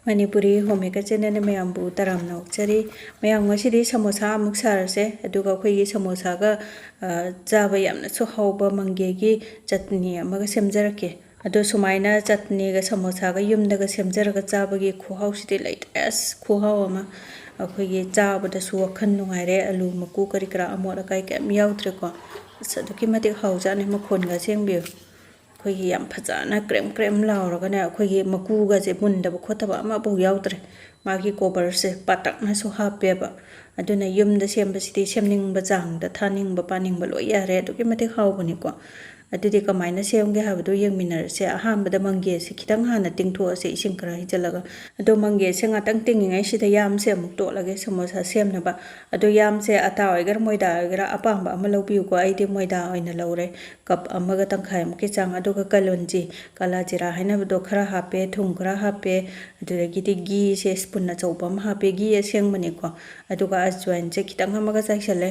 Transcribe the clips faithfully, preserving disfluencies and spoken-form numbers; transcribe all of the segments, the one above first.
Manipuri home maker ꯆꯦꯅꯦꯜꯗ ꯃꯌꯥꯝꯕꯨ ꯇꯔꯥꯝꯅ ꯑꯣꯛꯆꯔꯤ꯫ ꯃꯌꯥꯝ, ꯉꯁꯤꯗꯤ ꯁꯃꯣꯁꯥ ꯑꯃꯨꯛ ꯁꯥꯔꯁꯦ꯫ ꯑꯗꯨꯒ ꯑꯩꯈꯣꯏꯒꯤ ꯁꯃꯣꯁꯥꯒ, ꯑ, ꯆꯥꯕ ꯌꯥꯝꯅꯁꯨ ꯍꯥꯎꯕ ꯃꯪꯒꯦꯒꯤ ꯆꯠꯅꯤ ꯑꯃꯒ ꯁꯦꯝꯖꯔꯛꯀꯦ꯫ ꯑꯗꯣ ꯁꯨꯃꯥꯏꯅ ꯆꯠꯅꯤꯒ ꯁꯃꯣꯁꯥꯒ ꯌꯨꯝꯗꯒ ꯁꯦꯝꯖꯔꯒ ꯆꯥꯕꯒꯤ ꯈꯨꯍꯥꯎꯁꯤꯗꯤ ꯂꯩꯇ꯭ꯔꯦ꯫ ꯑꯁ, ꯈꯨꯍꯥꯎ ꯑꯃ꯫ ꯑꯩꯈꯣꯏꯒꯤ ꯆꯥꯕꯗꯁꯨ ꯋꯥꯈꯜ ꯅꯨꯡꯉꯥꯏꯔꯦ꯫ ꯑꯂꯨ ꯃꯀꯨ ꯀꯔꯤ ꯀꯔꯥ ꯑꯃꯣꯠ ꯑꯀꯥꯏ ꯀꯩꯝ ꯌꯥꯎꯗ꯭ꯔꯦꯀꯣ꯫ ꯑꯁ, ꯑꯗꯨꯛꯀꯤ ꯃꯇꯤꯛ ꯍꯥꯎꯖꯥꯠꯅꯤ꯫ ꯃꯈꯣꯟꯒ ꯁꯦꯝꯕꯤꯌꯨ꯫ ꯑꯩꯈꯣꯏꯒꯤ ꯌꯥꯝ ꯐꯖꯅ ꯀ꯭ꯔꯦꯝ ꯀ꯭ꯔꯦꯝ ꯂꯥꯎꯔꯒꯅꯦ, ꯑꯩꯈꯣꯏꯒꯤ ꯃꯀꯨꯒꯁꯦ ꯃꯨꯟꯗꯕ ꯈꯣꯠꯇꯕ ꯑꯃꯐꯥꯎ ꯌꯥꯎꯗ꯭ꯔꯦ꯫ ꯃꯥꯒꯤ ꯀꯣꯕꯔꯁꯦ ꯄꯥꯇꯛꯅꯁꯨ ꯍꯥꯞꯄꯦꯕ꯫ ꯑꯗꯨꯅ ꯌꯨꯝꯗ ꯁꯦꯝꯕꯁꯤꯗꯤ ꯁꯦꯝꯅꯤꯡꯕ ꯆꯥꯡꯗ, ꯊꯥꯅꯤꯡꯕ ꯄꯥꯅꯤꯡꯕ ꯂꯣꯏ ꯌꯥꯔꯦ꯫ ꯑꯗꯨꯛꯀꯤ ꯃꯇꯤꯛ ꯍꯥꯎꯕꯅꯤꯀꯣ꯫ ꯑꯗꯨꯗꯤ ꯀꯃꯥꯏꯅ ꯁꯦꯝꯒꯦ ꯍꯥꯏꯕꯗꯨ ꯌꯦꯡꯃꯤꯟꯅꯔꯁꯦ꯫ ꯑꯍꯥꯟꯕꯗ ꯃꯪꯒꯦꯁꯦ ꯈꯤꯇꯪ ꯍꯥꯟꯅ ꯇꯤꯡꯊꯣꯛꯑꯁꯦ, ꯏꯁꯤꯡ ꯈꯔ ꯍꯩꯖꯤꯜꯂꯒ꯫ ꯑꯗꯣ ꯃꯪꯒꯦꯁꯦ ꯉꯥꯛꯇꯪ ꯇꯤꯡꯉꯤꯉꯩꯁꯤꯗ ꯌꯥꯝꯁꯦ ꯑꯃꯨꯛ ꯇꯣꯠꯂꯒꯦ ꯁꯃꯣꯁꯥ ꯁꯦꯝꯅꯕ꯫ ꯑꯗꯣ ꯌꯥꯝꯁꯦ ꯑꯇꯥ ꯑꯣꯏꯒꯦꯔꯥ ꯃꯣꯏꯗꯥ ꯑꯣꯏꯒꯦꯔꯥ ꯑꯄꯥꯝꯕ ꯑꯃ ꯂꯧꯕꯤꯌꯨꯀꯣ꯫ ꯑꯩꯗꯤ ꯃꯣꯏꯗꯥ ꯑꯣꯏꯅ ꯂꯧꯔꯦ꯫ ꯀꯞ ꯑꯃꯒ ꯇꯪꯈꯥꯏꯃꯨꯛꯀꯤ ꯆꯥꯡ꯫ ꯑꯗꯨꯒ ꯀꯂꯣꯟꯖꯤ, ꯀꯥꯂꯥ ꯖꯤꯔꯥ ꯍꯥꯏꯅꯕꯗꯣ ꯈꯔ ꯍꯥꯞꯄꯦ, ꯊꯨꯝ ꯈꯔ ꯍꯥꯞꯄꯦ, ꯑꯗꯨꯗꯒꯤꯗꯤ ꯘꯤꯁꯦ ꯁ꯭ꯄꯨꯟ ꯑꯆꯧꯕ ꯑꯃ ꯍꯥꯞꯄꯦ, ꯘꯤ ꯑꯁꯦꯡꯕꯅꯤꯀꯣ꯫ ꯑꯗꯨꯒ ꯑꯖꯋꯥꯏꯟꯁꯦ ꯈꯤꯇꯪ ꯑꯃꯒ ꯆꯥꯏꯁꯜꯂꯦ꯫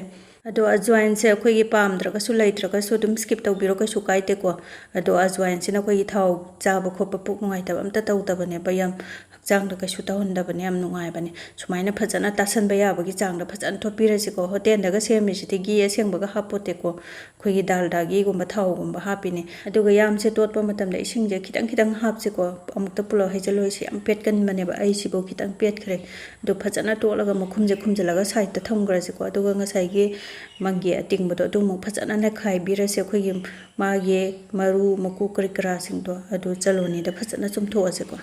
ꯑꯗꯣ ꯑꯖꯋꯥꯏꯟꯁꯦ ꯑꯩꯈꯣꯏꯒꯤ ꯄꯥꯝꯗ꯭ꯔꯒꯁꯨ ꯂꯩꯇ꯭ꯔꯒꯁꯨ ꯑꯗꯨꯝ skip ꯇꯧꯕꯤꯔꯣ, ꯀꯩꯁꯨ ꯀꯥꯏꯗꯦꯀꯣ꯫ ꯑꯗꯣ ꯑꯖꯋꯥꯏꯟꯁꯤꯅ ꯑꯩꯈꯣꯏꯒꯤ ꯊꯥꯎ ꯆꯥꯕ ꯈꯣꯠꯄ, ꯄꯨꯛ ꯅꯨꯡꯉꯥꯏꯇꯕ ꯑꯝꯇ ꯇꯧꯗꯕꯅꯦꯕ, ꯌꯥꯝ ꯍꯛꯆꯥꯡꯗ ꯀꯩꯁꯨ ꯇꯧꯍꯟꯗꯕꯅꯦ, ꯌꯥꯝ ꯅꯨꯡꯉꯥꯏꯕꯅꯦ꯫ ꯁꯨꯃꯥꯏꯅ ꯐꯖꯅ ꯇꯥꯁꯟꯕ ꯌꯥꯕꯒꯤ ꯆꯥꯡꯗ ꯐꯖꯅ ꯇꯣꯠꯄꯤꯔꯁꯤꯀꯣ꯫ ꯍꯣꯇꯦꯜꯗꯒ ꯁꯦꯝꯃꯤꯁꯤꯗꯤ ꯘꯤ ꯑꯁꯦꯡꯕꯒ ꯍꯥꯞꯄꯣꯠꯇꯦꯀꯣ꯫ ꯑꯩꯈꯣꯏꯒꯤ ꯗꯥꯜꯗꯥ ꯘꯤꯒꯨꯝꯕ ꯊꯥꯎꯒꯨꯝꯕ ꯍꯥꯞꯄꯤꯅꯦ꯫ ꯑꯗꯨꯒ ꯌꯥꯝꯁꯦ ꯇꯣꯠꯄ ꯃꯇꯝꯗ ꯏꯁꯤꯡꯁꯦ ꯈꯤꯇꯪ ꯈꯤꯇꯪ ꯍꯥꯞꯁꯤꯀꯣ꯫ ꯑꯃꯨꯛꯇ ꯄꯨꯂꯞ ꯍꯩꯖꯤꯜꯂꯣꯏꯁꯦ, ꯌꯥꯝ ꯄꯦꯠꯀꯟꯕꯅꯦꯕ꯫ ꯑꯩꯁꯤꯕꯨ ꯈꯤꯇꯪ ꯄꯦꯠꯈ꯭ꯔꯦ꯫ ꯑꯗꯨ ꯐꯖꯅ ꯇꯣꯠꯂꯒ ꯃꯈꯨꯝꯁꯦ ꯈꯨꯝꯖꯤꯜꯂꯒ sideꯇ ꯊꯝꯈ꯭ꯔꯁꯤꯀꯣ꯫ ꯑꯗꯨꯒ ꯉꯁꯥꯏꯒꯤ ꯃꯪꯒꯦ ꯑꯇꯤꯡꯕꯗꯣ ꯑꯗꯨ ꯑꯃꯨꯛ ꯐꯖꯅ ꯅꯩꯈꯥꯏꯕꯤꯔꯁꯦ꯫ ꯑꯩꯈꯣꯏꯒꯤ ꯃꯥꯒꯤ ꯃꯔꯨ ꯃꯀꯨ ꯀꯔꯤ ꯀꯔꯥꯁꯤꯡꯗꯣ ꯑꯗꯨ ꯆꯂꯣꯅꯤꯗ ꯐꯖꯅ ꯆꯨꯝꯊꯣꯛꯑꯁꯦꯀꯣ꯫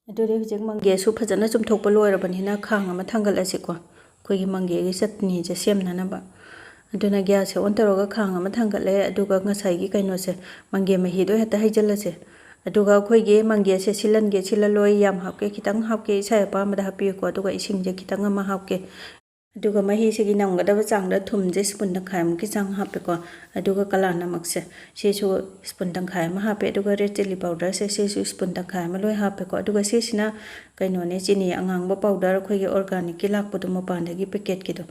ꯑꯗꯨꯗꯤ ꯍꯧꯖꯤꯛ ꯃꯪꯒꯦꯁꯨ ꯐꯖꯅ ꯆꯨꯝꯊꯣꯛꯄ ꯂꯣꯏꯔꯕꯅꯤꯅ ꯈꯥꯡ ꯑꯃ ꯊꯥꯡꯒꯠꯂꯁꯤꯀꯣ꯫ ꯑꯩꯈꯣꯏꯒꯤ ꯃꯪꯒꯦꯒꯤ ꯆꯠꯅꯤꯁꯦ ꯁꯦꯝꯅꯅꯕ꯫ ꯑꯗꯨꯅ gasꯁꯦ on ꯇꯧꯔꯒ ꯈꯥꯡ ꯑꯃ ꯊꯥꯡꯒꯠꯂꯦ꯫ ꯑꯗꯨꯒ ꯉꯁꯥꯏꯒꯤ ꯀꯩꯅꯣꯁꯦ, ꯃꯪꯒꯦ ꯃꯍꯤꯗꯣ ꯍꯦꯛꯇ ꯍꯩꯖꯤꯜꯂꯁꯦ꯫ ꯑꯗꯨꯒ ꯑꯩꯈꯣꯏꯒꯤ ꯃꯪꯒꯦꯁꯦ ꯁꯤꯜꯍꯟꯒꯦ ꯁꯤꯜꯍꯜꯂꯣꯏ, ꯌꯥꯝ ꯍꯥꯞꯀꯦ ꯈꯤꯇꯪ ꯍꯥꯞꯀꯦ, ꯏꯁꯥ ꯑꯄꯥꯝꯕꯗ ꯍꯥꯞꯄꯤꯌꯨꯀꯣ꯫ ꯑꯗꯨꯒ ꯏꯁꯤꯡꯁꯦ ꯈꯤꯇꯪ ꯑꯃ ꯍꯥꯞꯀꯦ꯫ ꯑꯗꯨꯒ ꯃꯍꯤꯁꯤꯒꯤ ꯅꯝꯒꯗꯕ ꯆꯥꯡꯗ ꯊꯨꯝꯁꯦ spoon ꯇꯪꯈꯥꯏꯃꯨꯛꯀꯤ ꯆꯥꯡ ꯍꯥꯞꯄꯦꯀꯣ꯫ ꯑꯗꯨꯒ ꯀꯂꯥ ꯅꯃꯛꯁꯦ, ꯁꯤꯁꯨ spoon ꯇꯪꯈꯥꯏ ꯑꯃ ꯍꯥꯞꯄꯦ꯫ ꯑꯗꯨꯒ red chilli powderꯁꯦ, ꯁꯤꯁꯨ spoon ꯇꯪꯈꯥꯏ ꯑꯃ ꯂꯣꯏ ꯍꯥꯞꯄꯦꯀꯣ꯫ ꯑꯗꯨꯒ ꯁꯤꯁꯤꯅ ꯀꯩꯅꯣꯅꯦ, ꯆꯤꯅꯤ ꯑꯉꯥꯡꯕ powder, ꯑꯩꯈꯣꯏꯒꯤ organicꯀꯤ ꯂꯥꯛꯄꯗꯣ ꯃꯄꯥꯟꯗꯒꯤ packetꯀꯤꯗꯣ,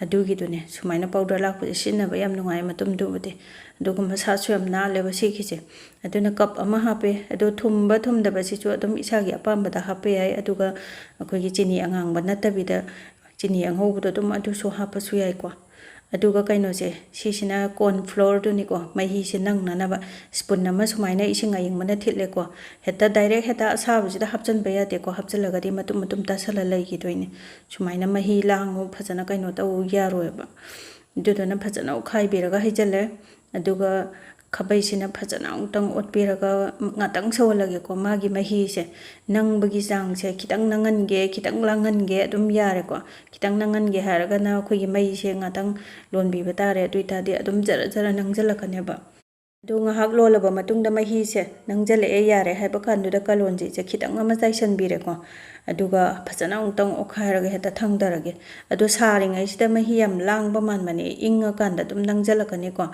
ꯑꯗꯨꯒꯤꯗꯨꯅꯦ꯫ ꯁꯨꯃꯥꯏꯅ powder ꯂꯥꯛꯄꯁꯦ ꯁꯤꯖꯤꯟꯅꯕ ꯌꯥꯝ ꯅꯨꯡꯉꯥꯏ ꯃꯇꯨꯝꯗꯨꯕꯨꯗꯤ꯫ ꯑꯗꯨꯒ ꯃꯁꯥꯁꯨ ꯌꯥꯝ ꯅꯥꯜꯂꯦꯕ ꯁꯤꯒꯤꯁꯦ꯫ ꯑꯗꯨꯅ cup ꯑꯃ ꯍꯥꯞꯄꯦ꯫ ꯑꯗꯣ ꯊꯨꯝꯕ ꯊꯨꯝꯗꯕꯁꯤꯁꯨ ꯑꯗꯨꯝ ꯏꯁꯥꯒꯤ ꯑꯄꯥꯝꯕꯗ ꯍꯥꯞꯄ ꯌꯥꯏ꯫ ꯑꯗꯨꯒ ꯑꯩꯈꯣꯏꯒꯤ ꯆꯤꯅꯤ ꯑꯉꯥꯡꯕ ꯅꯠꯇꯕꯤꯗ, ꯆꯤꯅꯤ ꯑꯉꯧꯕꯗꯣ ꯑꯗꯨꯝ, ꯑꯗꯨꯁꯨ ꯍꯥꯞꯄꯁꯨ ꯌꯥꯏꯀꯣ꯫ ꯑꯗꯨꯒ ꯀꯩꯅꯣꯁꯦ, ꯁꯤꯁꯤꯅ corn flourꯗꯨꯅꯤꯀꯣ, ꯃꯍꯤꯁꯦ ꯅꯪꯅꯅꯕ spoon ꯑꯃ ꯁꯨꯃꯥꯏꯅ ꯏꯁꯤꯡ ꯑꯌꯤꯡꯕꯅ ꯊꯤꯠꯂꯦꯀꯣ꯫ ꯍꯦꯛꯇ direct ꯍꯦꯛꯇ ꯑꯁꯥꯕꯁꯤꯗ ꯍꯥꯞꯆꯤꯟꯕ ꯌꯥꯗꯦꯀꯣ, ꯍꯥꯞꯆꯤꯜꯂꯒꯗꯤ ꯃꯇꯨꯝ ꯃꯇꯨꯝ ꯇꯥꯁꯜꯂ ꯂꯩꯈꯤꯗꯣꯏꯅꯦ꯫ ꯁꯨꯃꯥꯏꯅ ꯃꯍꯤ ꯂꯥꯡꯉꯨ, ꯐꯖꯅ ꯀꯩꯅꯣ ꯇꯧ ꯌꯥꯔꯣꯏꯕ꯫ ꯑꯗꯨꯗꯨꯅ ꯐꯖꯅ ꯑꯣꯠꯈꯥꯏꯕꯤꯔꯒ ꯍꯩꯖꯤꯜꯂꯦ꯫ ꯑꯗꯨꯒ ꯈꯥꯕꯩꯁꯤꯅ ꯐꯖꯅ ꯑꯃꯨꯛꯇꯪ ꯑꯣꯠꯄꯤꯔꯒ ꯉꯥꯛꯇꯪ ꯁꯧꯍꯜꯂꯒꯦꯀꯣ꯫ ꯃꯥꯒꯤ ꯃꯍꯤꯁꯦ ꯅꯪꯕꯒꯤ ꯆꯥꯡꯁꯦ, ꯈꯤꯇꯪ ꯅꯪꯍꯟꯒꯦ, ꯈꯤꯇꯪ ꯂꯥꯡꯍꯟꯒꯦ ꯑꯗꯨꯝ ꯌꯥꯔꯦꯀꯣ꯫ ꯈꯤꯇꯪ ꯅꯪꯍꯟꯒꯦ ꯍꯥꯏꯔꯒꯅ ꯑꯩꯈꯣꯏꯒꯤ ꯃꯩꯁꯦ ꯉꯥꯛꯇꯪ ꯂꯣꯟꯕꯤꯕ ꯇꯥꯔꯦ꯫ ꯑꯗꯨ ꯑꯣꯏꯇꯥꯔꯗꯤ ꯑꯗꯨꯝ ꯖꯔ ꯖꯔ ꯅꯪꯁꯤꯜꯂꯛꯀꯅꯦꯕ꯫ ꯑꯗꯨ ꯉꯥꯏꯍꯥꯛ ꯂꯣꯜꯂꯕ ꯃꯇꯨꯡꯗ ꯃꯍꯤꯁꯦ ꯅꯪꯁꯤꯜꯂꯛꯑꯦ, ꯌꯥꯔꯦ ꯍꯥꯏꯕ ꯀꯥꯟꯗꯨꯗ ꯀꯥꯂꯣꯟꯁꯤꯁꯦ ꯈꯤꯇꯪ ꯑꯃ ꯆꯥꯏꯁꯤꯟꯕꯤꯔꯦꯀꯣ꯫ ꯑꯗꯨꯒ ꯐꯖꯅ ꯑꯃꯨꯛꯇꯪ ꯑꯣꯠꯈꯥꯏꯔꯒ ꯍꯦꯛꯇ ꯊꯥꯡꯗꯔꯒꯦ꯫ ꯑꯗꯣ ꯁꯥꯔꯤꯉꯩꯁꯤꯗ ꯃꯍꯤ ꯌꯥꯝ ꯂꯥꯡꯕ ꯃꯥꯟꯕꯅꯦ, ꯏꯪꯉꯀꯥꯟꯗ ꯑꯗꯨꯝ ꯅꯪꯁꯤꯜꯂꯛꯀꯅꯤꯀꯣ꯫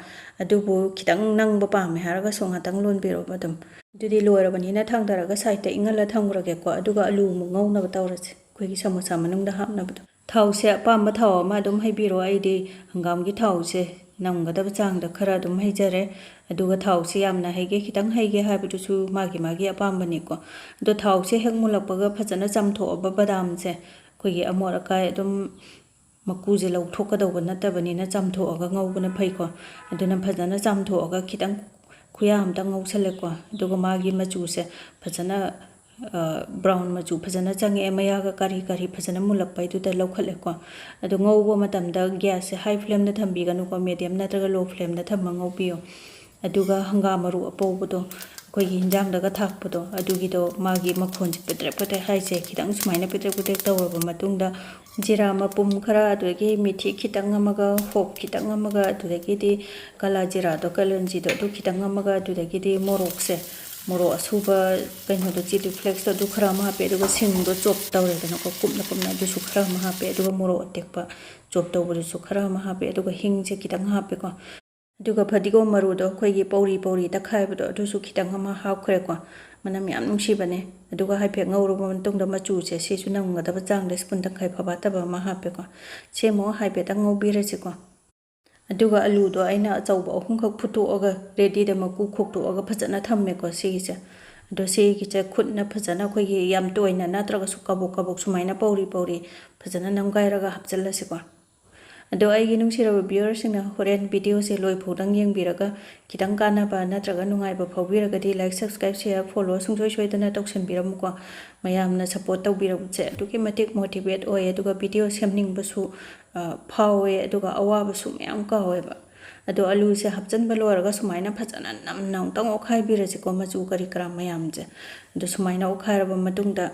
ꯑꯗꯨꯕꯨ ꯈꯤꯇꯪ ꯅꯪꯕ ꯄꯥꯝꯃꯦ ꯍꯥꯏꯔꯒꯁꯨ ꯉꯥꯛꯇꯪ ꯂꯣꯟꯕꯤꯔꯣꯕ ꯑꯗꯨꯝ꯫ ꯑꯗꯨꯗꯤ ꯂꯣꯏꯔꯕꯅꯤꯅ ꯊꯥꯡꯗꯔꯒ sideꯇ ꯏꯪꯍꯜꯂ ꯊꯝꯈ꯭ꯔꯒꯦꯀꯣ꯫ ꯑꯗꯨꯒ ꯑꯂꯨ ꯑꯃꯨꯛ ꯉꯧꯅꯕ ꯇꯧꯔꯁꯦ, ꯑꯩꯈꯣꯏꯒꯤ ꯁꯃꯣꯁꯥ ꯃꯅꯨꯡꯗ ꯍꯥꯞꯅꯕꯗꯣ꯫ ꯊꯥꯎꯁꯦ ꯑꯄꯥꯝꯕ ꯊꯥꯎ ꯑꯃ ꯑꯗꯨꯝ ꯍꯩꯕꯤꯔꯣ꯫ ꯑꯩꯗꯤ ꯍꯪꯒꯥꯝꯒꯤ ꯊꯥꯎꯁꯦ ꯅꯝꯒꯗꯕ ꯆꯥꯡꯗ ꯈꯔ ꯑꯗꯨꯝ ꯍꯩꯖꯔꯦ꯫ ꯑꯗꯨꯒ ꯊꯥꯎꯁꯦ ꯌꯥꯝꯅ ꯍꯩꯒꯦ, ꯈꯤꯇꯪ ꯍꯩꯒꯦ ꯍꯥꯏꯕꯗꯨꯁꯨ ꯃꯥꯒꯤ ꯃꯥꯒꯤ ꯑꯄꯥꯝꯕꯅꯤꯀꯣ꯫ ꯑꯗꯣ ꯊꯥꯎꯁꯦ ꯍꯦꯛ ꯃꯨꯜꯂꯛꯄꯒ ꯐꯖꯅ ꯆꯥꯝꯊꯣꯛꯑꯕ ꯕꯗꯥꯝꯁꯦ, ꯑꯩꯈꯣꯏꯒꯤ ꯑꯃꯣꯠ ꯑꯀꯥꯏ ꯑꯗꯨꯝ ꯃꯀꯨꯁꯦ ꯂꯧꯊꯣꯛꯀꯗꯧꯕ ꯅꯠꯇꯕꯅꯤꯅ ꯆꯥꯝꯊꯣꯛꯑꯒ ꯉꯧꯕꯅ ꯐꯩꯀꯣ꯫ ꯑꯗꯨꯅ ꯐꯖꯅ ꯆꯥꯝꯊꯣꯛꯑꯒ ꯈꯤꯇꯪ ꯈꯨꯌꯥ ꯑꯝꯇꯪ ꯉꯧꯁꯜꯂꯦꯀꯣ꯫ ꯑꯗꯨꯒ ꯃꯥꯒꯤ ꯃꯆꯨꯁꯦ ꯐꯖꯅ, ꯑ, brown ꯃꯆꯨ ꯐꯖꯅ ꯆꯪꯉꯛꯑꯦ, ꯃꯌꯥꯒ ꯀꯥꯔꯤ ꯀꯥꯔꯤ ꯐꯖꯅ ꯃꯨꯜꯂꯛꯄꯩꯗꯨꯗ ꯂꯧꯈꯠꯂꯦꯀꯣ꯫ ꯑꯗꯨ ꯉꯧꯕ ꯃꯇꯝꯗ gasꯁꯦ high flameꯗ ꯊꯝꯕꯤꯒꯅꯨꯀꯣ, medium ꯅꯠꯇ꯭ꯔꯒ low flameꯗ ꯊꯝꯃ ꯉꯧꯕꯤꯌꯣ꯫ ꯑꯗꯨꯒ ꯍꯪꯒꯥꯝ ꯃꯔꯨ ꯑꯄꯧꯕꯗꯣ, ꯑꯩꯈꯣꯏꯒꯤ ꯍꯤꯟꯖꯥꯡꯗꯒ ꯊꯥꯛꯄꯗꯣ, ꯑꯗꯨꯒꯤꯗꯣ ꯃꯥꯒꯤ ꯃꯈꯣꯟꯁꯦ ꯄꯦꯗ꯭ꯔꯦꯛ ꯄꯦꯗ꯭ꯔꯦꯛ ꯍꯥꯏꯁꯦ ꯈꯤꯇꯪ ꯁꯨꯃꯥꯏꯅ ꯄꯦꯗ꯭ꯔꯦꯛ ꯄꯦꯗ꯭ꯔꯦꯛ ꯇꯧꯔꯕ ꯃꯇꯨꯡꯗ, ꯖꯤꯔꯥ ꯃꯄꯨꯝ ꯈꯔ, ꯑꯗꯨꯗꯒꯤ ꯃꯤꯊꯤ ꯈꯤꯇꯪ ꯑꯃꯒ, ꯍꯣꯞ ꯈꯤꯇꯪ ꯑꯃꯒ, ꯑꯗꯨꯗꯒꯤꯗꯤ ꯀꯥꯂꯥ ꯖꯤꯔꯥꯗꯣ, ꯀꯥꯂꯣꯟꯖꯤꯗꯣ, ꯑꯗꯨ ꯈꯤꯇꯪ ꯑꯃꯒ, ꯑꯗꯨꯗꯒꯤꯗꯤ ꯃꯣꯔꯣꯛꯁꯦ, ꯃꯣꯔꯣꯛ ꯑꯁꯨꯕ, ꯀꯩꯅꯣꯗꯣ, ꯆꯤꯂꯤ ꯐ꯭ꯂꯦꯛꯁꯇꯣ ꯑꯗꯨ ꯈꯔ ꯑꯃ ꯍꯥꯞꯄꯦ, ꯑꯗꯨꯒ ꯁꯤꯡꯗꯣ ꯆꯣꯞ ꯇꯧꯔꯦꯗꯅꯀꯣ, ꯀꯨꯞꯅ ꯀꯨꯞꯅ, ꯑꯗꯨꯁꯨ ꯈꯔ ꯑꯃ ꯍꯥꯞꯄꯦ, ꯑꯗꯨꯒ ꯃꯣꯔꯣꯛ ꯑꯇꯦꯛꯄ ꯆꯣꯞ ꯇꯧꯕꯗꯨꯁꯨ ꯈꯔ ꯑꯃ ꯍꯥꯞꯄꯦ, ꯑꯗꯨꯒ ꯍꯤꯡꯁꯦ ꯈꯤꯇꯪ ꯍꯥꯞꯄꯦꯀꯣ꯫ ꯑꯗꯨꯒ ꯐꯗꯤꯒꯣꯝ ꯃꯔꯨꯗꯣ, ꯑꯩꯈꯣꯏꯒꯤ ꯄꯧꯔꯤ ꯄꯧꯔꯤ ꯇꯛꯈꯥꯏꯕꯗꯣ, ꯑꯗꯨꯁꯨ ꯈꯤꯇꯪ ꯑꯃ ꯍꯥꯞꯈ꯭ꯔꯦꯀꯣ꯫ ꯃꯅꯝ ꯌꯥꯝ ꯅꯨꯡꯁꯤꯕꯅꯦ꯫ ꯑꯗꯨꯒ ꯍꯥꯏꯐꯦꯠ ꯉꯧꯔꯕ ꯃꯇꯨꯡꯗ ꯃꯆꯨꯁꯦ ꯁꯤꯁꯨ ꯅꯝꯒꯗꯕ ꯆꯥꯡꯗ ꯁ꯭ꯄꯨꯟ ꯇꯪꯈꯥꯏ ꯐꯕꯥꯠꯇꯕ ꯑꯃ ꯍꯥꯞꯄꯦꯀꯣ꯫ ꯁꯤ ꯑꯃꯨꯛ ꯍꯥꯏꯐꯦꯠꯇꯪ ꯉꯧꯕꯤꯔꯁꯤꯀꯣ꯫ ꯑꯗꯨꯒ ꯑꯂꯨꯗꯣ ꯑꯩꯅ ꯑꯆꯧꯕ ꯑꯍꯨꯝꯈꯛ ꯐꯨꯠꯇꯣꯛꯑꯒ ꯔꯦꯗꯤꯗ ꯃꯀꯨ ꯈꯣꯛꯇꯣꯛꯑꯒ ꯐꯖꯅ ꯊꯝꯃꯦꯀꯣ ꯁꯤꯒꯤꯁꯦ꯫ ꯑꯗꯣ ꯁꯤꯒꯤꯁꯦ ꯈꯨꯠꯅ ꯐꯖꯅ, ꯑꯩꯈꯣꯏꯒꯤ ꯌꯥꯝ ꯇꯣꯏꯅ ꯅꯠꯇ꯭ꯔꯒꯁꯨ ꯀꯕꯣꯛ ꯀꯕꯣꯛ ꯁꯨꯃꯥꯏꯅ ꯄꯧꯔꯤ ꯄꯧꯔꯤ ꯐꯖꯅ ꯅꯝꯒꯥꯏꯔꯒ ꯍꯥꯞꯆꯤꯜꯂꯁꯤꯀꯣ꯫ ꯑꯗꯣ ꯑꯩꯒꯤ ꯅꯨꯡꯁꯤꯔꯕ viewerꯁꯤꯡꯅ ꯍꯣꯔꯦꯟ videoꯁꯦ ꯂꯣꯏꯐꯥꯎꯗꯪ ꯌꯦꯡꯕꯤꯔꯒ ꯈꯤꯇꯪ ꯀꯥꯟꯅꯕ ꯅꯠꯇ꯭ꯔꯒ ꯅꯨꯡꯉꯥꯏꯕ ꯐꯥꯎꯕꯤꯔꯒꯗꯤ like, subscribe, share, follow ꯁꯨꯡꯁꯣꯏ ꯁꯣꯏꯗꯅ ꯇꯧꯁꯟꯕꯤꯔꯝꯃꯨꯀꯣ꯫ ꯃꯌꯥꯝꯅ support ꯇꯧꯕꯤꯔꯛꯄꯁꯦ ꯑꯗꯨꯛꯀꯤ ꯃꯇꯤꯛ motivate ꯑꯣꯏ, ꯑꯗꯨꯒ video ꯁꯦꯝꯅꯤꯡꯕꯁꯨ, ꯑ, ꯐꯥꯎꯋꯦ, ꯑꯗꯨꯒ ꯑꯋꯥꯕꯁꯨ ꯃꯌꯥꯝ ꯀꯥꯎꯋꯦꯕ꯫ ꯑꯗꯣ ꯑꯂꯨꯁꯦ ꯍꯥꯞꯆꯤꯟꯕ ꯂꯣꯏꯔꯒ ꯁꯨꯃꯥꯏꯅ ꯐꯖꯅ ꯅꯝꯅ ꯑꯃꯨꯛꯇꯪ ꯑꯣꯠꯈꯥꯏꯕꯤꯔꯁꯤꯀꯣ, ꯃꯆꯨ ꯀꯔꯤ ꯀꯔꯥ ꯃꯌꯥꯝꯁꯦ꯫ ꯑꯗꯣ ꯁꯨꯃꯥꯏꯅ ꯑꯣꯠꯈꯥꯏꯔꯕ ꯃꯇꯨꯡꯗ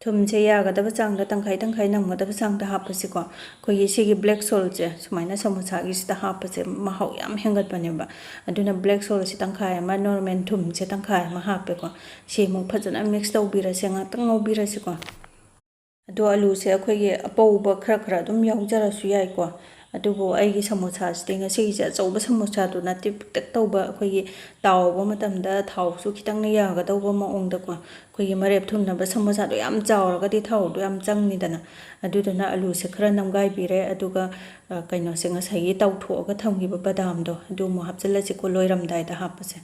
ꯊꯨꯝꯁꯦ ꯌꯥꯒꯗꯕ ꯆꯥꯡꯗ, ꯇꯪꯈꯥꯏ ꯇꯪꯈꯥꯏ ꯅꯝꯒꯗꯕ ꯆꯥꯡꯗ ꯍꯥꯞꯄꯁꯤꯀꯣ꯫ ꯑꯩꯈꯣꯏꯒꯤ ꯁꯤꯒꯤ black saltꯁꯦ ꯁꯨꯃꯥꯏꯅ ꯁꯃꯣꯁꯥꯒꯤꯁꯤꯗ ꯍꯥꯞꯄꯁꯦ ꯃꯍꯥꯎ ꯌꯥꯝ ꯍꯦꯟꯒꯠꯄꯅꯦꯕ꯫ ꯑꯗꯨꯅ black saltꯁꯦ ꯇꯪꯈꯥꯏ ꯑꯃ, normal ꯊꯨꯝꯁꯦ ꯇꯪꯈꯥꯏ ꯑꯃ ꯍꯥꯞꯄꯦꯀꯣ꯫ ꯁꯤ ꯑꯃꯨꯛ ꯐꯖꯅ mix ꯇꯧꯕꯤꯔꯁꯦ, ꯉꯥꯛꯇꯪ ꯉꯧꯕꯤꯔꯁꯤꯀꯣ꯫ ꯑꯗꯣ ꯑꯂꯨꯁꯦ ꯑꯩꯈꯣꯏꯒꯤ ꯑꯄꯧꯕ ꯈꯔ ꯈꯔ ꯑꯗꯨꯝ ꯌꯥꯎꯖꯔꯁꯨ ꯌꯥꯏꯀꯣ꯫ ꯑꯗꯨꯕꯨ ꯑꯩꯒꯤ ꯁꯃꯣꯁꯥꯁꯤꯗꯤ ꯉꯁꯤꯒꯤꯁꯦ ꯑꯆꯧꯕ ꯁꯃꯣꯁꯥꯗꯨ ꯅꯠꯇꯦ, ꯄꯤꯛꯇꯛ ꯇꯧꯕ, ꯑꯩꯈꯣꯏꯒꯤ ꯇꯥꯎꯕ ꯃꯇꯝꯗ ꯊꯥꯎꯁꯨ ꯈꯤꯇꯪꯅ ꯌꯥꯒꯗꯧꯕ ꯃꯑꯣꯡꯗꯀꯣ꯫ ꯑꯩꯈꯣꯏꯒꯤ ꯃꯔꯦꯞ ꯊꯨꯝꯅꯕ ꯁꯃꯣꯁꯥꯗꯣ ꯌꯥꯝ ꯆꯥꯎꯔꯒꯗꯤ ꯊꯥꯎꯗꯣ ꯌꯥꯝ ꯆꯪꯅꯤꯗꯅ꯫ ꯑꯗꯨꯗꯨꯅ ꯑꯂꯨꯁꯦ ꯈꯔ ꯅꯝꯒꯥꯏꯕꯤꯔꯦ, ꯑꯗꯨꯒ, ꯑ, ꯀꯩꯅꯣꯁꯦ, ꯉꯁꯥꯏꯒꯤ ꯇꯥꯎꯊꯣꯛꯑꯒ ꯊꯝꯈꯤꯕ ꯕꯗꯥꯝꯗꯣ ꯑꯗꯨ ꯑꯃꯨꯛ ꯍꯥꯞꯆꯤꯜꯂꯁꯤꯀꯣ, ꯂꯣꯏꯔꯝꯗꯥꯏꯗ ꯍꯥꯞꯄꯁꯦ꯫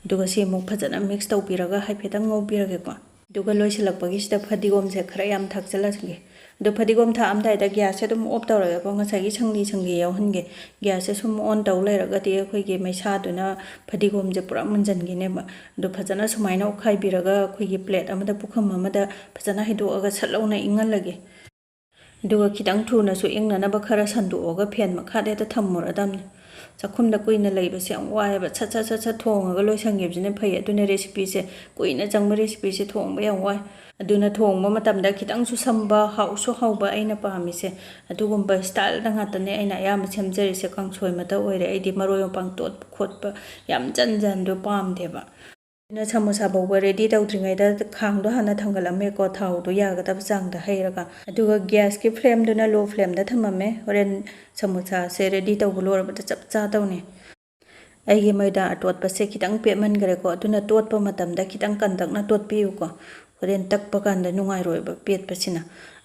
ꯑꯗꯨꯒ ꯁꯤ ꯑꯃꯨꯛ ꯐꯖꯅ mix ꯇꯧꯕꯤꯔꯒ ꯍꯥꯏꯐꯦꯠꯇꯪ ꯉꯧꯕꯤꯔꯒꯦꯀꯣ꯫ ꯑꯗꯨꯒ ꯂꯣꯏꯁꯤꯜꯂꯛꯄꯒꯤꯁꯤꯗ ꯐꯗꯤꯒꯣꯝꯁꯦ ꯈꯔ ꯌꯥꯝ ꯊꯥꯛꯆꯤꯜꯂꯁꯤꯒꯦ꯫ ꯑꯗꯣ ꯐꯗꯤꯒꯣꯝ ꯊꯥꯛꯑꯝꯗꯥꯏꯗ gasꯁꯦ ꯑꯗꯨꯝ off ꯇꯧꯔꯒꯦꯀꯣ꯫ ꯉꯁꯥꯏꯒꯤ ꯁꯪꯂꯤ ꯁꯪꯂꯤ ꯌꯥꯎꯍꯟꯒꯦ꯫ Gasꯁꯦ ꯁꯨꯝ on ꯇꯧ ꯂꯩꯔꯒꯗꯤ ꯑꯩꯈꯣꯏꯒꯤ ꯃꯩꯁꯥꯗꯨꯅ ꯐꯗꯤꯒꯣꯝꯁꯦ ꯄꯨꯔꯥ ꯃꯨꯟꯖꯟꯈꯤꯅꯦꯕ꯫ ꯑꯗꯣ ꯐꯖꯅ ꯁꯨꯃꯥꯏꯅ ꯑꯣꯠꯈꯥꯏꯕꯤꯔꯒ ꯑꯩꯈꯣꯏꯒꯤ plate ꯑꯃꯗ, ꯄꯨꯈꯝ ꯑꯃꯗ ꯐꯖꯅ ꯍꯩꯗꯣꯛꯑꯒ ꯁꯠ ꯂꯥꯎꯅ ꯏꯪꯍꯜꯂꯒꯦ꯫ ꯑꯗꯨꯒ ꯈꯤꯇꯪ ꯊꯨꯅꯁꯨ ꯏꯪꯅꯅꯕ ꯈꯔ ꯁꯟꯗꯣꯛꯑꯒ fan ꯃꯈꯥꯗ ꯍꯦꯛꯇ ꯊꯝꯃꯨꯔꯗꯕꯅꯤ꯫ ꯆꯥꯛꯈꯨꯝꯗ ꯀꯨꯏꯅ ꯂꯩꯕꯁꯦ ꯌꯥꯝ ꯋꯥꯏꯑꯦꯕ꯫ ꯁꯠ ꯁꯠ ꯁꯠ ꯁꯠ ꯊꯣꯡꯉꯒ ꯂꯣꯏꯁꯟꯈꯤꯕꯁꯤꯅ ꯐꯩ꯫ ꯑꯗꯨꯅ recipeꯁꯦ, ꯀꯨꯏꯅ ꯆꯪꯕ recipeꯁꯦ ꯊꯣꯡꯕ ꯌꯥꯝ ꯋꯥꯏ꯫ ꯑꯗꯨꯅ ꯊꯣꯡꯕ ꯃꯇꯝꯗ ꯈꯤꯇꯪꯁꯨ ꯁꯝꯕ, ꯍꯥꯎꯁꯨ ꯍꯥꯎꯕ ꯑꯩꯅ ꯄꯥꯝꯃꯤꯁꯦ꯫ ꯑꯗꯨꯒꯨꯝꯕ styleꯗ ꯉꯥꯛꯇꯅꯦ ꯑꯩꯅ ꯑꯌꯥꯝꯕ ꯁꯦꯝꯖꯔꯤꯁꯦ꯫ ꯀꯥꯡꯁꯣꯏꯃꯛꯇ ꯑꯣꯏꯔꯦ, ꯑꯩꯗꯤ ꯃꯔꯣꯏ ꯃꯄꯥꯡ ꯇꯣꯠꯄ ꯈꯣꯠꯄ ꯌꯥꯝ ꯖꯟ ꯖꯟꯗꯣ ꯄꯥꯝꯗꯦꯕ꯫ ꯑꯗꯨꯅ ꯁꯃꯣꯁꯥ ꯐꯥꯎꯕ ꯔꯦꯗꯤ ꯇꯧꯗ꯭ꯔꯤꯉꯩꯗ ꯈꯥꯡꯗꯣ ꯍꯥꯟꯅ ꯊꯥꯡꯒꯠꯂꯝꯃꯦꯀꯣ, ꯊꯥꯎꯗꯣ ꯌꯥꯒꯗꯕ ꯆꯥꯡꯗ ꯍꯩꯔꯒ꯫ ꯑꯗꯨꯒ ꯒ꯭ꯌꯥꯁꯀꯤ ꯐ꯭ꯂꯦꯝꯗꯨꯅ ꯂꯣ ꯐ꯭ꯂꯦꯝꯗ ꯊꯝꯃꯝꯃꯦ꯫ ꯍꯣꯔꯦꯟ ꯁꯃꯣꯁꯥꯁꯦ ꯔꯦꯗꯤ ꯇꯧꯕ ꯂꯣꯏꯔꯕꯗ ꯆꯞ ꯆꯥꯗꯧꯅꯤ꯫ ꯑꯩꯒꯤ ꯃꯣꯏꯗꯥ ꯑꯇꯣꯠꯄꯁꯦ ꯈꯤꯇꯪ ꯄꯦꯠꯃꯟꯈ꯭ꯔꯦꯀꯣ, ꯑꯗꯨꯅ ꯇꯣꯠꯄ ꯃꯇꯝꯗ ꯈꯤꯇꯪ ꯀꯟꯇꯛꯅ ꯇꯣꯠꯄꯤꯌꯨꯀꯣ꯫ ꯍꯣꯔꯦꯟ ꯇꯛꯄ ꯀꯥꯟꯗ ꯅꯨꯡꯉꯥꯏꯔꯣꯏꯕ ꯄꯦꯠꯄꯁꯤꯅ꯫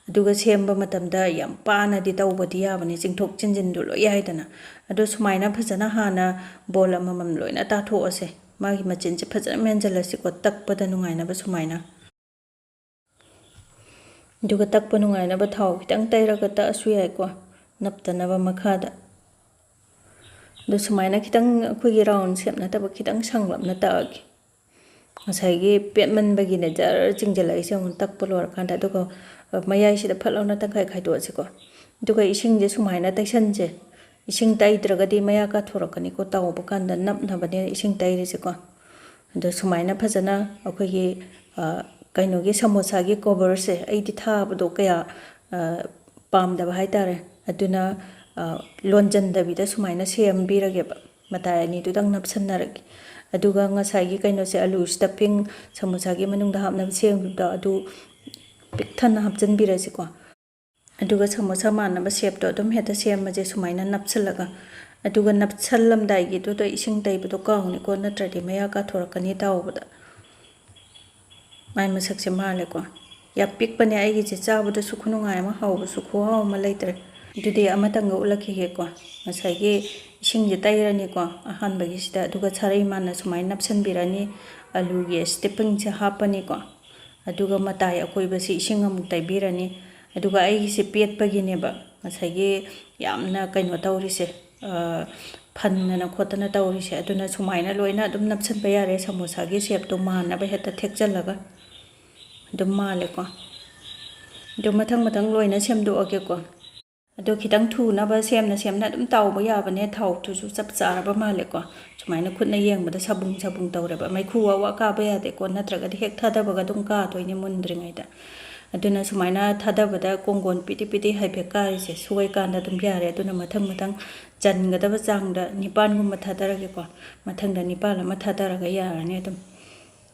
ꯑꯗꯨꯒ ꯁꯦꯝꯕ ꯃꯇꯝꯗ ꯌꯥꯝ ꯄꯥꯅꯗꯤ ꯇꯧꯕꯗꯤ ꯌꯥꯕꯅꯤ, ꯆꯤꯡꯊꯣꯛ ꯆꯤꯡꯁꯤꯟꯗꯨ ꯂꯣꯏ ꯌꯥꯏꯗꯅ꯫ ꯑꯗꯣ ꯁꯨꯃꯥꯏꯅ ꯐꯖꯅ ꯍꯥꯟꯅ ꯕꯣꯜ ꯑꯃꯃꯝ ꯂꯣꯏꯅ ꯇꯥꯊꯣꯛꯑꯁꯦ꯫ ꯃꯥꯒꯤ ꯃꯆꯤꯟꯁꯦ ꯐꯖꯅ ꯃꯦꯟꯁꯤꯜꯂꯁꯤꯀꯣ, ꯇꯛꯄꯗ ꯅꯨꯡꯉꯥꯏꯅꯕ ꯁꯨꯃꯥꯏꯅ꯫ ꯑꯗꯨꯒ ꯇꯛꯄ ꯅꯨꯡꯉꯥꯏꯅꯕ ꯊꯥꯎ ꯈꯤꯇꯪ ꯇꯩꯔꯒ ꯇꯛꯑꯁꯨ ꯌꯥꯏꯀꯣ, ꯅꯞꯇꯅꯕ ꯃꯈꯥꯗ꯫ ꯑꯗꯨ ꯁꯨꯃꯥꯏꯅ ꯈꯤꯇꯪ ꯑꯩꯈꯣꯏꯒꯤ ꯔꯥꯎꯟ ꯁꯦꯞ ꯅꯠꯇꯕ ꯈꯤꯇꯪ ꯁꯥꯡꯂꯞꯅ ꯇꯛꯑꯒꯦ꯫ ꯉꯁꯥꯏꯒꯤ ꯄꯦꯠꯃꯟꯕꯒꯤꯅꯦ ꯖꯔ ꯆꯤꯡꯁꯤꯜꯂꯛꯏꯁꯦ ꯑꯃꯨꯛ ꯇꯛꯄ ꯂꯣꯏꯔꯀꯥꯟꯗ꯫ ꯑꯗꯨꯒ ꯃꯌꯥꯏꯁꯤꯗ ꯐꯠ ꯂꯥꯎꯅ ꯇꯪꯈꯥꯏ ꯈꯥꯏꯗꯣꯛꯑꯁꯤꯀꯣ꯫ ꯑꯗꯨꯒ ꯏꯁꯤꯡꯁꯦ ꯁꯨꯃꯥꯏꯅ ꯇꯩꯁꯟꯁꯦ꯫ ꯏꯁꯤꯡ ꯇꯩꯗ꯭ꯔꯒꯗꯤ ꯃꯌꯥ ꯀꯥꯊꯣꯔꯛꯀꯅꯤꯀꯣ, ꯇꯥꯎꯕ ꯀꯥꯟꯗ ꯅꯞꯅꯕꯅꯦ ꯏꯁꯤꯡ ꯇꯩꯔꯤꯁꯦꯀꯣ꯫ ꯑꯗꯣ ꯁꯨꯃꯥꯏꯅ ꯐꯖꯅ ꯑꯩꯈꯣꯏꯒꯤ, ꯑ, ꯀꯩꯅꯣꯒꯤ ꯁꯃꯣꯁꯥꯒꯤ ꯀꯣꯕꯔꯁꯦ ꯑꯩꯗꯤ ꯊꯥꯕꯗꯣ ꯀꯌꯥ, ꯑ, ꯄꯥꯝꯗꯕ ꯍꯥꯏꯇꯥꯔꯦ꯫ ꯑꯗꯨꯅ, ꯑ, ꯂꯣꯟꯖꯟꯗꯕꯤꯗ ꯁꯨꯃꯥꯏꯅ ꯁꯦꯝꯕꯤꯔꯒꯦꯕ꯫ ꯃꯇꯥꯏ ꯑꯅꯤꯗꯨꯗꯪ ꯅꯞꯁꯟꯅꯔꯒꯦ꯫ ꯑꯗꯨꯒ ꯉꯁꯥꯏꯒꯤ ꯀꯩꯅꯣꯁꯦ, ꯑꯂꯨ ꯁ꯭ꯇꯐꯤꯡ ꯁꯃꯣꯁꯥꯒꯤ ꯃꯅꯨꯡꯗ ꯍꯥꯞꯅꯕ ꯁꯦꯝꯈꯤꯕꯗꯣ, ꯑꯗꯨ ꯄꯤꯛ ꯊꯟꯅ ꯍꯥꯞꯆꯤꯟꯕꯤꯔꯁꯤꯀꯣ꯫ ꯑꯗꯨꯒ ꯁꯃꯣꯁꯥ ꯃꯥꯟꯅꯕ ꯁꯦꯞꯇꯣ ꯑꯗꯨꯝ ꯍꯦꯛꯇ ꯁꯦꯝꯃꯁꯦ ꯁꯨꯃꯥꯏꯅ ꯅꯞꯁꯤꯜꯂꯒ꯫ ꯑꯗꯨꯒ ꯅꯞꯁꯜꯂꯝꯗꯥꯏꯒꯤꯗꯨꯗ ꯏꯁꯤꯡ ꯇꯩꯕꯗꯣ ꯀꯥꯎꯅꯤꯀꯣ, ꯅꯠꯇ꯭ꯔꯗꯤ ꯃꯌꯥ ꯀꯥꯊꯣꯔꯛꯀꯅꯤ ꯇꯥꯎꯕꯗ꯫ ꯃꯥꯏ ꯃꯁꯛꯁꯦ ꯃꯥꯜꯂꯦꯀꯣ꯫ ꯌꯥꯝ ꯄꯤꯛꯄꯅꯦ ꯑꯩꯒꯤꯁꯦ, ꯆꯥꯕꯗꯁꯨ ꯈꯨꯅꯨꯡꯉꯥꯏ ꯑꯃ, ꯍꯥꯎꯕꯁꯨ ꯈꯨꯍꯥꯎ ꯑꯃ ꯂꯩꯇ꯭ꯔꯦ꯫ ꯑꯗꯨꯗꯤ ꯑꯃꯇꯪꯒ ꯎꯠꯂꯛꯈꯤꯒꯦꯀꯣ꯫ ꯉꯁꯥꯏꯒꯤ ꯏꯁꯤꯡꯁꯦ ꯇꯩꯔꯅꯤꯀꯣ ꯑꯍꯥꯟꯕꯒꯤꯁꯤꯗ, ꯑꯗꯨꯒ ꯁꯥꯔꯩ ꯃꯥꯟꯅ ꯁꯨꯃꯥꯏꯅ ꯅꯞꯁꯟꯕꯤꯔꯅꯤ꯫ ꯑꯂꯨꯒꯤ ꯁ꯭ꯇꯐꯤꯡꯁꯦ ꯍꯥꯞꯄꯅꯤꯀꯣ꯫ ꯑꯗꯨꯒ ꯃꯇꯥꯏ ꯑꯀꯣꯏꯕꯁꯤ ꯏꯁꯤꯡ ꯑꯃꯨꯛ ꯇꯩꯕꯤꯔꯅꯤ꯫ ꯑꯗꯨꯒ ꯑꯩꯒꯤꯁꯦ ꯄꯦꯠꯄꯒꯤꯅꯦꯕ ꯉꯁꯥꯏꯒꯤ ꯌꯥꯝꯅ ꯀꯩꯅꯣ ꯇꯧꯔꯤꯁꯦ, ꯑ, ꯐꯟꯗꯅ ꯈꯣꯠꯇꯅ ꯇꯧꯔꯤꯁꯦ꯫ ꯑꯗꯨꯅ ꯁꯨꯃꯥꯏꯅ ꯂꯣꯏꯅ ꯑꯗꯨꯝ ꯅꯞꯁꯟꯕ ꯌꯥꯔꯦ꯫ ꯁꯃꯣꯁꯥꯒꯤ ꯁꯦꯞꯇꯣ ꯃꯥꯟꯅꯕ ꯍꯦꯛꯇ ꯊꯦꯛꯆꯜꯂꯒ ꯑꯗꯨꯝ ꯃꯥꯜꯂꯦꯀꯣ꯫ ꯑꯗꯨ ꯃꯊꯪ ꯃꯊꯪ ꯂꯣꯏꯅ ꯁꯦꯝꯗꯣꯛꯑꯒꯦꯀꯣ꯫ ꯑꯗꯣ ꯈꯤꯇꯪ ꯊꯨꯅꯕ ꯁꯦꯝꯅ ꯁꯦꯝꯅ ꯑꯗꯨꯝ ꯇꯥꯎꯕ ꯌꯥꯕꯅꯦ, ꯊꯥꯎꯗꯨꯁꯨ ꯆꯞ ꯆꯥꯔꯕ ꯃꯥꯜꯂꯦꯀꯣ꯫ ꯁꯨꯃꯥꯏꯅ ꯈꯨꯠꯅ ꯌꯦꯡꯕꯗ ꯁꯥꯕꯨꯡ ꯁꯥꯕꯨꯡ ꯇꯧꯔꯦꯕ꯫ ꯃꯩꯈꯨ ꯋꯥ ꯋꯥ ꯀꯥꯕ ꯌꯥꯗꯦꯀꯣ, ꯅꯠꯇ꯭ꯔꯒꯗꯤ ꯍꯦꯛ ꯊꯥꯗꯕꯒ ꯑꯗꯨꯝ ꯀꯥꯗꯣꯏꯅꯦ ꯃꯨꯟꯗ꯭ꯔꯤꯉꯩꯗ꯫ ꯑꯗꯨꯅ ꯁꯨꯃꯥꯏꯅ ꯊꯥꯗꯕꯗ ꯀꯣꯡꯒꯣꯟ ꯄꯤꯗꯤ ꯄꯤꯗꯤ ꯍꯥꯏꯐꯦꯠ ꯀꯥꯔꯤꯁꯦ ꯁꯨꯋꯥꯏꯀꯥꯟꯗ ꯑꯗꯨꯝ ꯌꯥꯔꯦ꯫ ꯑꯗꯨꯅ ꯃꯊꯪ ꯃꯊꯪ ꯆꯟꯒꯗꯕ ꯆꯥꯡꯗ ꯅꯤꯄꯥꯟꯒꯨꯝꯕ ꯊꯥꯗꯔꯒꯦꯀꯣ꯫ ꯃꯊꯪꯗ ꯅꯤꯄꯥꯟ ꯑꯃ ꯊꯥꯗꯔꯒ ꯌꯥꯔꯅꯤ ꯑꯗꯨꯝ꯫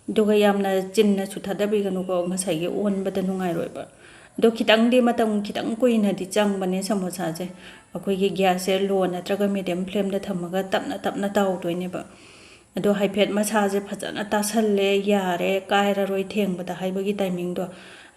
ꯑꯗꯨꯒ ꯌꯥꯝꯅ ꯆꯤꯟꯅꯁꯨ ꯊꯥꯗꯕꯤꯒꯅꯨꯀꯣ, ꯉꯁꯥꯏꯒꯤ ꯑꯣꯟꯕꯗ ꯅꯨꯡꯉꯥꯏꯔꯣꯏꯕ꯫ ꯑꯗꯣ ꯈꯤꯇꯪꯗꯤ, ꯃꯇꯝ ꯈꯤꯇꯪ ꯀꯨꯏꯅꯗꯤ ꯆꯪꯕꯅꯦ ꯁꯃꯣꯁꯥꯁꯦ꯫ ꯑꯩꯈꯣꯏꯒꯤ gas ꯁꯦ low ꯅꯠꯇ꯭ꯔꯒ medium flame ꯗ ꯊꯝꯃꯒ ꯇꯞꯅ ꯇꯞꯅ ꯇꯥꯎꯗꯣꯏꯅꯦꯕ꯫ ꯑꯗꯣ ꯍꯥꯏꯐꯦꯠ ꯃꯁꯥꯁꯦ ꯐꯖꯅ ꯇꯥꯁꯜꯂꯦ, ꯌꯥꯔꯦ, ꯀꯥꯏꯔꯔꯣꯏ ꯊꯦꯡꯕꯗ ꯍꯥꯏꯕꯒꯤ timing ꯗꯣ,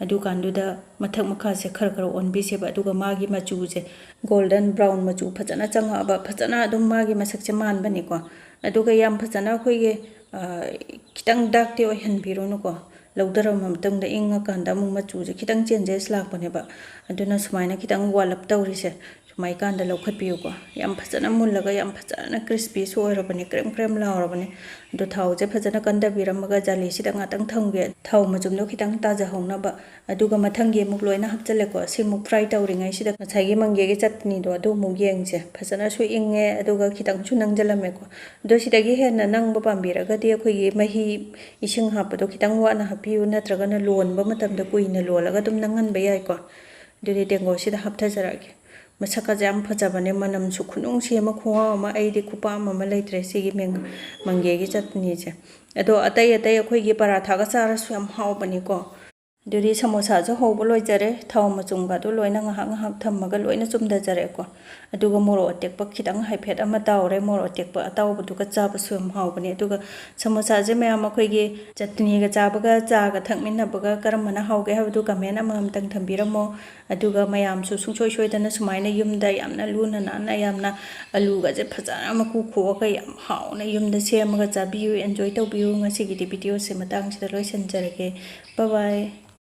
ꯑꯗꯨꯀꯥꯟꯗꯨꯗ ꯃꯊꯛ ꯃꯈꯥꯁꯦ ꯈꯔ ꯈꯔ ꯑꯣꯟꯕꯤꯁꯦꯕ꯫ ꯑꯗꯨꯒ ꯃꯥꯒꯤ ꯃꯆꯨꯁꯦ golden brown ꯃꯆꯨ ꯐꯖꯅ ꯆꯪꯉꯛꯑꯕ, ꯐꯖꯅ ꯑꯗꯨꯝ ꯃꯥꯒꯤ ꯃꯁꯛꯁꯦ ꯃꯥꯟꯕꯅꯤꯀꯣ꯫ ꯑꯗꯨꯒ ꯌꯥꯝ ꯐꯖꯅ ꯑꯩꯈꯣꯏꯒꯤ, ꯑ, ꯈꯤꯇꯪ dark ꯇꯤ ꯑꯣꯏꯍꯟꯕꯤꯔꯨꯅꯨꯀꯣ꯫ ꯂꯧꯊꯔꯕ ꯃꯇꯨꯡꯗ ꯏꯪꯉꯀꯥꯟꯗ ꯑꯃꯨꯛ ꯃꯆꯨꯁꯦ ꯈꯤꯇꯪ changes ꯂꯥꯛꯄꯅꯦꯕ꯫ ꯑꯗꯨꯅ ꯁꯨꯃꯥꯏꯅ ꯈꯤꯇꯪ ꯋꯥꯠꯂꯞ ꯇꯧꯔꯤꯁꯦ, ꯁꯨꯃꯥꯏ ꯀꯥꯟꯗ ꯂꯧꯈꯠꯄꯤꯌꯨꯀꯣ꯫ ꯌꯥꯝ ꯐꯖꯅ ꯃꯨꯜꯂꯒ ꯌꯥꯝ ꯐꯖꯅ crispy ꯁꯨ ꯑꯣꯏꯔꯕꯅꯦ, ꯀ꯭ꯔꯦꯝ ꯀ꯭ꯔꯦꯝ ꯂꯥꯎꯔꯕꯅꯦ꯫ ꯑꯗꯣ ꯊꯥꯎꯁꯦ ꯐꯖꯅ ꯀꯟꯗꯕꯤꯔꯝꯃꯒ ꯖꯥꯂꯤꯁꯤꯗ ꯉꯥꯛꯇꯪ ꯊꯝꯒꯦ, ꯊꯥꯎ ꯃꯆꯨꯝꯗꯣ ꯈꯤꯇꯪ ꯇꯥꯖꯍꯧꯅꯕ꯫ ꯑꯗꯨꯒ ꯃꯊꯪꯒꯤ ꯑꯃꯨꯛ ꯂꯣꯏꯅ ꯍꯥꯞꯆꯜꯂꯦꯀꯣ꯫ ꯁꯤ ꯑꯃꯨꯛ fry ꯇꯧꯔꯤꯉꯩꯁꯤꯗ ꯉꯁꯥꯏꯒꯤ ꯃꯪꯒꯦꯒꯤ ꯆꯠꯅꯤꯗꯣ ꯑꯗꯨ ꯑꯃꯨꯛ ꯌꯦꯡꯁꯦ꯫ ꯐꯖꯅꯁꯨ ꯏꯪꯉꯦ, ꯑꯗꯨꯒ ꯈꯤꯇꯪꯁꯨ ꯅꯪꯁꯤꯜꯂꯝꯃꯦꯀꯣ꯫ ꯑꯗꯣ ꯁꯤꯗꯒꯤ ꯍꯦꯟꯅ ꯅꯪꯕ ꯄꯥꯝꯕꯤꯔꯒꯗꯤ ꯑꯩꯈꯣꯏꯒꯤ ꯃꯍꯤ, ꯏꯁꯤꯡ ꯍꯥꯞꯄꯗꯣ ꯈꯤꯇꯪ ꯋꯥꯠꯅ ꯍꯥꯞꯄꯤꯌꯨ, ꯅꯠꯇ꯭ꯔꯒꯅ ꯂꯣꯟꯕ ꯃꯇꯝꯗ ꯀꯨꯏꯅ ꯂꯣꯜꯂꯒ ꯑꯗꯨꯝ ꯅꯪꯍꯟꯕ ꯌꯥꯏꯀꯣ꯫ ꯑꯗꯨꯗꯤ ꯇꯦꯡꯀꯣꯠꯁꯤꯗ ꯍꯥꯞꯊꯖꯔꯛꯑꯒꯦ꯫ ꯃꯁꯛꯀꯁꯦ ꯌꯥꯝ ꯐꯖꯕꯅꯦ, ꯃꯅꯝꯁꯨ ꯈꯨꯅꯨꯡꯁꯤ ꯑꯃ, ꯈꯨꯍꯥꯎ ꯑꯃ, ꯑꯩꯗꯤ ꯈꯨꯄꯥꯝ ꯑꯃ ꯂꯩꯇ꯭ꯔꯦ ꯁꯤꯒꯤ ꯃꯦꯡ-, ꯃꯪꯒꯦꯒꯤ ꯆꯠꯅꯤꯁꯦ꯫ ꯑꯗꯣ ꯑꯇꯩ ꯑꯇꯩ ꯑꯩꯈꯣꯏꯒꯤ ꯄꯔꯥꯊꯥꯒ ꯆꯥꯔꯁꯨ ꯌꯥꯝ ꯍꯥꯎꯕꯅꯤꯀꯣ꯫ ꯑꯗꯨꯗꯤ ꯁꯃꯣꯁꯥꯁꯨ ꯍꯧꯕ ꯂꯣꯏꯖꯔꯦ꯫ ꯊꯥꯎ ꯃꯆꯨꯝꯒꯗꯣ ꯂꯣꯏꯅ ꯉꯥꯏꯍꯥꯛ ꯉꯥꯏꯍꯥꯛ ꯊꯝꯃꯒ ꯂꯣꯏꯅ ꯆꯨꯝꯊꯖꯔꯦꯀꯣ꯫ ꯑꯗꯨꯒ ꯃꯣꯔꯣꯛ ꯑꯇꯦꯛꯄ ꯈꯤꯇꯪ ꯍꯥꯏꯐꯦꯠ ꯑꯃ ꯇꯥꯎꯔꯦ꯫ ꯃꯣꯔꯣꯛ ꯑꯇꯦꯛꯄ ꯑꯇꯥꯎꯕꯗꯨꯒ ꯆꯥꯕꯁꯨ ꯌꯥꯝ ꯍꯥꯎꯕꯅꯦ꯫ ꯑꯗꯨꯒ ꯁꯃꯣꯁꯥꯁꯦ ꯃꯌꯥꯝ ꯑꯩꯈꯣꯏꯒꯤ ꯆꯠꯅꯤꯒ ꯆꯥꯕꯒ ꯆꯥꯒ ꯊꯛꯃꯤꯟꯅꯕꯒ ꯀꯔꯝꯕꯅ ꯍꯥꯎꯒꯦ ꯍꯥꯏꯕꯗꯨ comment ꯑꯃꯃꯝꯇꯪ ꯊꯝꯕꯤꯔꯝꯃꯣ꯫ ꯑꯗꯨꯒ ꯃꯌꯥꯝꯁꯨ ꯁꯨꯡꯁꯣꯏ ꯁꯣꯏꯗꯅ ꯁꯨꯃꯥꯏꯅ ꯌꯨꯝꯗ ꯌꯥꯝꯅ ꯂꯨꯅ ꯅꯥꯟꯅ ꯌꯥꯝꯅ ꯑꯂꯨꯒꯁꯦ ꯐꯖꯅ ꯃꯀꯨ ꯈꯣꯛꯑꯒ ꯌꯥꯝ ꯍꯥꯎꯅ ꯌꯨꯝꯗ ꯁꯦꯝꯃꯒ ꯆꯥꯕꯤꯌꯨ, enjoy ꯇꯧꯕꯤꯌꯨ꯫ ꯉꯁꯤꯒꯤꯗꯤ video ꯁꯦ ꯃꯇꯥꯡꯁꯤꯗ ꯂꯣꯏꯁꯤꯟꯖꯔꯒꯦ꯫ Bye bye꯫